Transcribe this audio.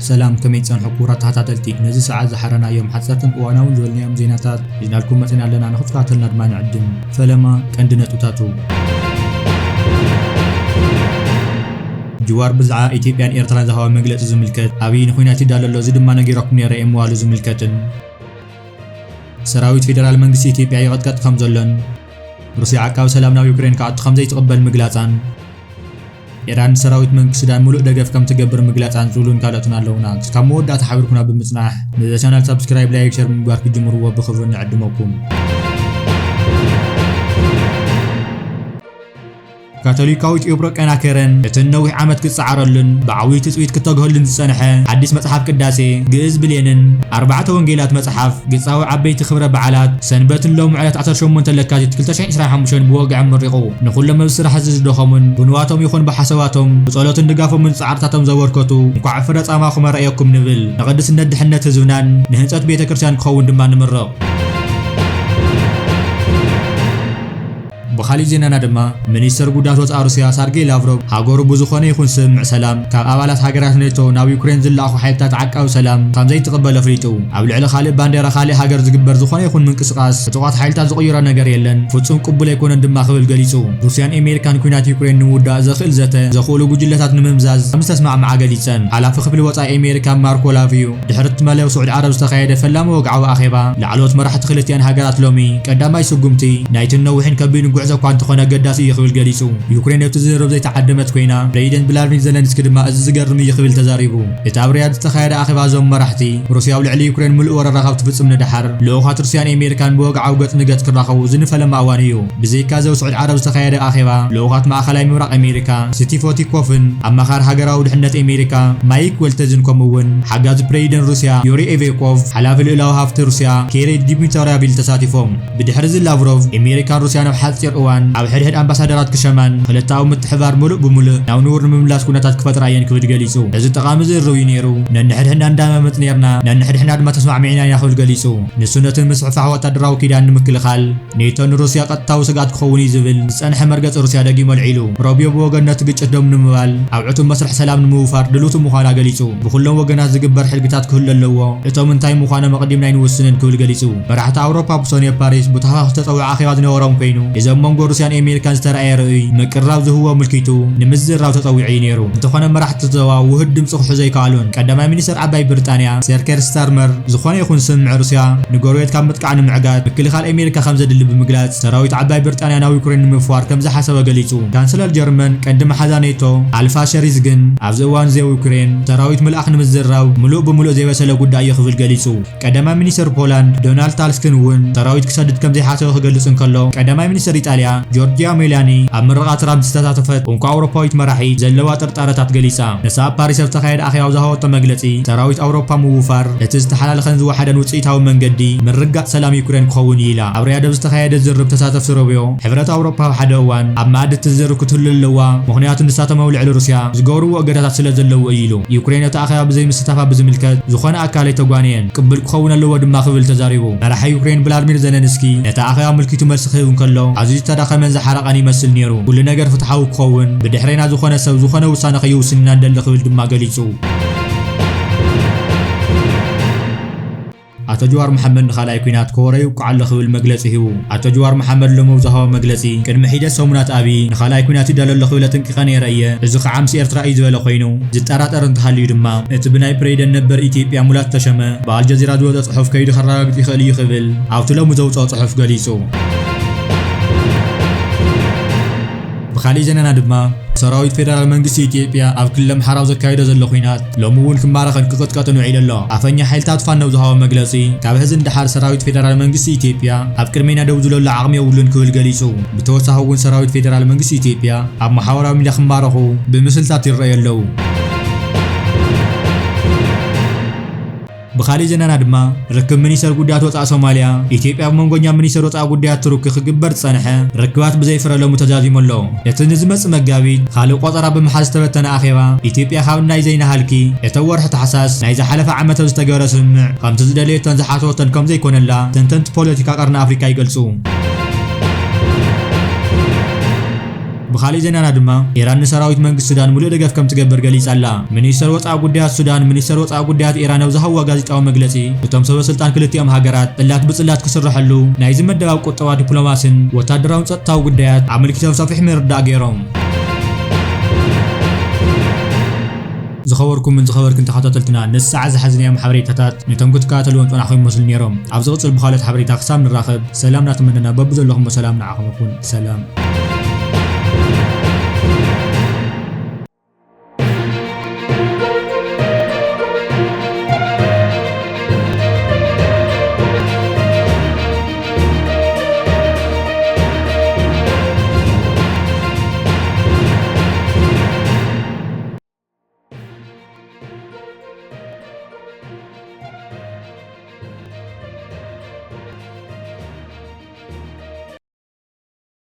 ሰላም፣ ከመይ ትጸንሑ ክቡራት ተኸታተልቲ? ነዚ ሰዓት ዝሓረናዮም ሓጸርትን እዋናውን ዝበልናዮም ዜናታት ሒዝናልኩም መጺና ኣለና። ንኽትከታተሉና ድማ ንዕድም። ፈለማ ቀንዲ ነጥብታቱ። ጅዋር ብዛዕባ ኢትዮጵያን ኤርትራን ዝሃቦ መግለጺ ዝምልከት፣ ኣብይ ንኹናት ይዳሎ ኣሎ፣ እዚ ድማ ነጊረኩም ነይረ እየ ምባሉ ዝምልከትን፣ ሰራዊት ፌደራል መንግስቲ ኢትዮጵያ ይቕጥቀጥ ከም ዘሎን፣ ሩስያ ዓቃቢ ሰላም ናብ ዩክሬን ክኣቱ ከም ዘይትቕበል ምግላጻን፣ ኢራን ንሰራዊት መንግስቲ ሱዳን ምሉእ ደገፍ ከም ትገብር ምግላጻን ዝብሉን ካልኦትን ኣለዉና። እስካብ መወዳእታ ሓቢርኩና ብምጽናሕ፣ ነዚ ቻናል ሳብስክራይብ፣ ላይክ፣ ሸር ብምግባር ክትጅምርዎ ብኽብሪ ንዕድመኩም። ካቶሊካዊት ኤውሮጳና ከረን፣ እቲ ነዊሕ ዓመት ክጸዓረሉን ብዓብዪ ትጽቢት ክተግሀሉን ዝጸንሐ ሓድሽ መጽሓፍ ቅዳሴ፣ ግእዝ ብሌንን ኣርባዕተ ወንጌላት መጽሓፍ፣ ግጻዊ ዓበይቲ ክብረ በዓላት፣ ሰንበትን ሎሚ ዕለት ዓሰርተ ሸሞንተ ለካቲት ክልተ ሽሕን ዕስራን ሓሙሽተን ብወግዒ ኣመሪቑ። ንኹሎም ኣብ ስራሕ እዚ ዝደኸሙን ብንዋቶም ይኹን ብሓሳባቶም ብጸሎትን ድጋፎምን ጻዕርታቶም ዘበርከቱ፣ እንኳዕ ፍረ ጻማኹም ኣርኣየኩም ንብል። ንቕድስነት ድሕነት ህዝብናን ንህንጸት ቤተ ክርስቲያን ክኸውን ድማ ንምረቕ። ብኻሊእ ዜናና ድማ፣ ሚኒስተር ጉዳያት ወጻኢ ሩስያ ሳርጌይ ላቭሮቭ፣ ሃገሩ ብዝኾነ ይኹን ስምምዕ ሰላም ካብ ኣባላት ሃገራት ኔቶ ናብ ዩክሬን ዝለኣኹ ሓይልታት ዓቃቢ ሰላም ከም ዘይትቕበል ኣፍሊጡ። ኣብ ልዕሊ ካልእ ባንዴራ ካልእ ሃገር ዝግበር ዝኾነ ይኹን ምንቅስቓስ ዕጡቓት ሓይልታት ዝቕይሮ ነገር የለን፣ ፍጹም ቅቡል ኣይኮነን ድማ ክብል ገሊጹ። ሩስያን ኣሜሪካን ኲናት ዩክሬን ንምውዳእ ዘኽእል ዘተ ዘኽእሉ ጉጅለታት ንምምዛዝ ከም ዝተስማዕምዓ ገሊጸን። ሓላፊ ክፍሊ ወጻኢ ኣሜሪካ ማርኮ ላቪዮ፣ ድሕሪ እቲ መለዮ ስዑዲ ዓረብ ዝተኻየደ ፈላሚ ወግዓዊ ኣኼባ፣ ላዕለዎት መራሕቲ ክልቲኣን ሃገራት ሎሚ ቀዳማይ ስጉምቲ ናይቲ ነዊሕን ከቢድን ጉዕዞ እኳ እንተኾነ ኣገዳሲ እዩ ክብል ገሊጹ። ዩክሬን ነቲ ዝርርብ ዘይተዓደመት ኮይና፣ ፕሬዚደንት ቭላድሚር ዘለንስኪ ድማ እዚ ዝገርም እዩ ክብል ተዛሪቡ። እቲ ኣብ ሪያድ ዝተኻየደ ኣኼባ እዞም መራሕቲ፣ ሩስያ ኣብ ልዕሊ ዩክሬን ምሉእ ወረራ ካብ ትፍጽም ንደሓር፣ ልኡኻት ሩስያን ኣሜሪካን ብወግዓዊ ገጽ ንገጽ ክራኸቡ ዝንፈለማ እዋን እዩ። ብዘይካ እዚ ኣብ ስዑዲ ዓረብ ዝተኻየደ ኣኼባ፣ ልኡኻት ማእኸላይ ምብራቕ ኣሜሪካ ስቲፎ ቲኮፍን ኣማኻሪ ሃገራዊ ድሕነት ኣሜሪካ ማይክ ወልተዝን፣ ከምኡ እውን ሓጋዚ ፕሬዚደንት ሩስያ ዩሪ ኢቬኮቭ፣ ሓላፊ ልኡላዊ ሃፍቲ ሩስያ ኬሪ ዲሚትሮቪል ተሳቲፎም። ብድሕሪ እዚ ላቭሮቭ፣ ኣሜሪካን ሩስያን ኣብ ሓጺር እዋን ኣብ ሕድሕድ ኣምባሳደራት ክሸማን ክልተኣዊ ምትሕብባር ምሉእ ብምሉእ ናብ ንቡር ንምምላስ ኩነታት ክፈጥራ እየን ክብል ገሊጹ። እዚ ጠቓሚ ዝርርብ እዩ ነይሩ። ነንሕድሕድና እንዳመጽ ነርና፣ ነንሕድሕድና ድማ ተስማዕሚዕና ኢና ክብል ገሊጹ። ንሱ ነቲ ምስፍሕፋሕ ወታደራዊ ኪዳን ንምክልኻል፣ ኔቶ ንሩስያ ቀጥታዊ ስግኣት ክኸውን እዩ ዝብል ዝጸንሐ መርገጺ ሩስያ ደጊሙ ኣልዒሉ። ሮቢዮ ብወገን ነቲ ግጭት ደው ንምባል ኣብ ዕቱብ መስርሕ ሰላም ንምውፋር ድልውቲ ምዃና ገሊጹ። ብኹሎም ወገናት ዝግበር ሕድግታት ክህሉ ኣለዎ። እቶም እንታይ ምዃኖም ኣቐዲምና ኣይንውስንን ክብል ገሊጹ። መራሕቲ ኣውሮፓ ብሰኑይ ኣብ ፓሪስ ብተሓፋፍ ዝተጸውዐ ኣኼባ ዝነበሮም ኮይኑ፣ እዚ ኣብ መንጎ ሩስያን ኣሜሪካን ዝተራእየ ርእይ ምቅርራብ ዝህቦ ኣመልኪቱ ንምዝርራብ ተጸዊዑ እዩ ነይሩ። እንተኾነ መራሕቲ ዞባ ውሁድ ድምጺ ክሕዙ ኣይከኣሉን። ቀዳማይ ሚኒስተር ዓባይ ብሪጣንያ ሰር ኬር ስታርመር፣ ዝኾነ ይኹን ስምምዕ ሩስያ ንጎረቤት ካብ ምጥቃዕ ንምዕጋት ምክልኻል ኣሜሪካ ከም ዘድሊ ብምግላጽ፣ ሰራዊት ዓባይ ብሪጣንያ ናብ ዩክሬን ንምፍዋር ከም ዝሓሰበ ገሊጹ። ቻንስለር ጀርመን ቀንዲ መሓዛ ኔቶ ኣልፋ ሸሪዝ ግን፣ ኣብዚ እዋን እዚ ኣብ ዩክሬን ሰራዊት ምልኣኽ ንምዝርራብ ምሉእ ብምሉእ ዘይበሰለ ጉዳይ እዩ ክብል ገሊጹ። ቀዳማይ ሚኒስተር ፖላንድ ዶናልድ ታስክን እውን ሰራዊት ክሰድድ ከም ዘይሓሰበ ክገልጽ እንከሎ፣ ቀዳማይ ሚኒስተር ኢጣልያ ጆርጂያ ሜላኒ ኣብ ምርቓ ትራምፕ ዝተሳተፈት እንኮ ኣውሮፓዊት መራሒት ዘለዋ ጥርጣረታት ገሊጻ። ንሳ ኣብ ፓሪስ ኣብ ዝተኻየደ ኣኼባ ኣብ ዝሃበቶ መግለጺ፣ ሰራዊት ኣውሮፓ ምውፋር እቲ ዝተሓላለኸን ዝወሓደን ውጽኢታዊ መንገዲ ምርግጋጽ ሰላም ዩክሬን ክኸውን እዩ ኢላ። ኣብ ሪያድ ኣብ ዝተኻየደ ዝርርብ ተሳተፍቲ ሮቢዮ፣ ሕብረት ኣውሮፓ ኣብ ሓደ እዋን ኣብ መኣዲ እቲ ዝርርብ ክትህሉ ኣለዋ፣ ምኽንያቱ ንሳቶም ኣብ ልዕሊ ሩስያ ዝገብርዎ እገዳታት ስለ ዘለዉ እዩ ኢሉ። ዩክሬን እቲ ኣኼባ ብዘይምስታፋ ብዝምልከት ዝኾነ ኣካል ኣይተጓነየን፣ ቅቡል ክኸውን ኣለዎ ድማ ክብል ተዛሪቡ። መራሒ ዩክሬን ቭላድሚር ዘለንስኪ ነቲ ኣኼባ ኣመልኪቱ መልሲ ክህብ እንከሎ፣ ኣዝዩ ዝተዳኸመን ዝሓረቐን ይመስል ነይሩ። ኩሉ ነገር ፍትሓዊ ክኸውን፣ ብድሕሬና ዝኾነ ሰብ ዝኾነ ውሳነ ከይውስን ኢና ንደሊ ክብል ድማ ገሊጹ። ኣቶ ጀዋር መሓመድ ንኻልኣይ ኲናት ከወረ ይውቃዕ ኣሎ ክብል መግለጺ ሂቡ። ኣቶ ጀዋር መሓመድ ሎሚ ኣብ ዝሃቦ መግለጺ፣ ቅድሚ ሒደት ሰሙናት ኣብይ ንኻልኣይ ኲናት ይዳሎ ኣሎ ክብል ኣጠንቂቐ ነይረ እየ። እዚ ከዓ ምስ ኤርትራ እዩ ዝበለ ኮይኑ፣ ዝጠራጠር እንተሃልዩ ድማ፣ እቲ ብናይ ፕሬዚደንት ነበር ኢትዮጵያ ሙላቱ ተሸመ ብኣልጀዚራ ዝወጸ ጽሑፍ ከይዱ ከረጋግጽ ይኽእል እዩ ክብል ኣብቲ ሎሚ ዘውጽኦ ጽሑፍ ገሊጹ። ብኻሊእ ዜናና ድማ፣ ሰራዊት ፌደራል መንግስቲ ኢትዮጵያ ኣብ ክልል ኣምሓራ ኣብ ዘካየዶ ዘሎ ኲናት፣ ሎሚ እውን ክማረኽን ክቕጥቀጥን ውዒሉ ኣሎ። ኣፈኛ ሓይልታት ፋኖ ኣብ ዝሃቦ መግለጺ፣ ካብ ሕዚ ንደሓር ሰራዊት ፌደራል መንግስቲ ኢትዮጵያ ኣብ ቅድሜና ደው ዝብለሉ ዓቕሚ የብሉን ክብል ገሊጹ። ብተወሳኺ እውን ሰራዊት ፌደራል መንግስቲ ኢትዮጵያ ኣብ ማሕበራዊ ሚድያ ክማረኹ ብምስልታት ይረኣዩ ኣለዉ። ብኻሊእ ዜናና ድማ፣ ርክብ ሚኒስተር ጉዳያት ወጻኢ ሶማልያ፣ ኢትዮጵያ ብመንጎኛ ሚኒስተር ወጻኢ ጉዳያት ቱርኪ ክግበር ዝጸንሐ ርክባት ብዘይ ፍረ ሎሚ ተዛዚሙ ኣሎ። እቲ ንዝመጽእ መጋቢት ካልእ ቆጸራ ብምሓዝ ዝተበተነ ኣኼባ፣ ኢትዮጵያ ካብ ናይ ዘይናሃልኪ እቲ ወርሒ ታሕሳስ ናይ ዝሓለፈ ዓመት ኣብ ዝተገበረ ስምምዕ ከምቲ ዝደለየቶን ዝሓሰበቶን ከም ዘይኮነላ ተንተንቲ ፖለቲካ ቀርኒ ኣፍሪካ ይገልጹ። ብኻሊእ ዜናና ድማ፣ ኢራን ንሰራዊት መንግስቲ ሱዳን ሙሉእ ደገፍ ከም ትገብር ገሊጻ ኣላ። ሚኒስተር ወጻኢ ጉዳያት ሱዳን፣ ሚኒስተር ወጻኢ ጉዳያት ኢራን ኣብ ዝሃብዋ ጋዜጣዊ መግለጺ፣ እቶም ሰበ ስልጣን ክልቲኦም ሃገራት ጽላት ብጽላት ክስረሐሉ፣ ናይዚ መደብ ኣብ ቁጠባ፣ ዲፕሎማስን ወታደራውን ጸጥታዊ ጉዳያት ኣመልኪቶም ሰፊሕ ምርዳእ ገይሮም። ዝኸበርኩምን ዝኸበርክን ተኸታተልትና፣ ንሰዓት ዝሓዝናዮም ሓበሬታታት ነቶም ክትከታተልዎም ጸናሕኩም ይመስሉ ነይሮም። ኣብ ዝቕጽል ብኻልኦት ሓበሬታ ክሳብ ንራኸብ፣ ሰላም እናተመነና በብዘለኹሞ ሰላም ንዓኹም ይኹን። ሰላም።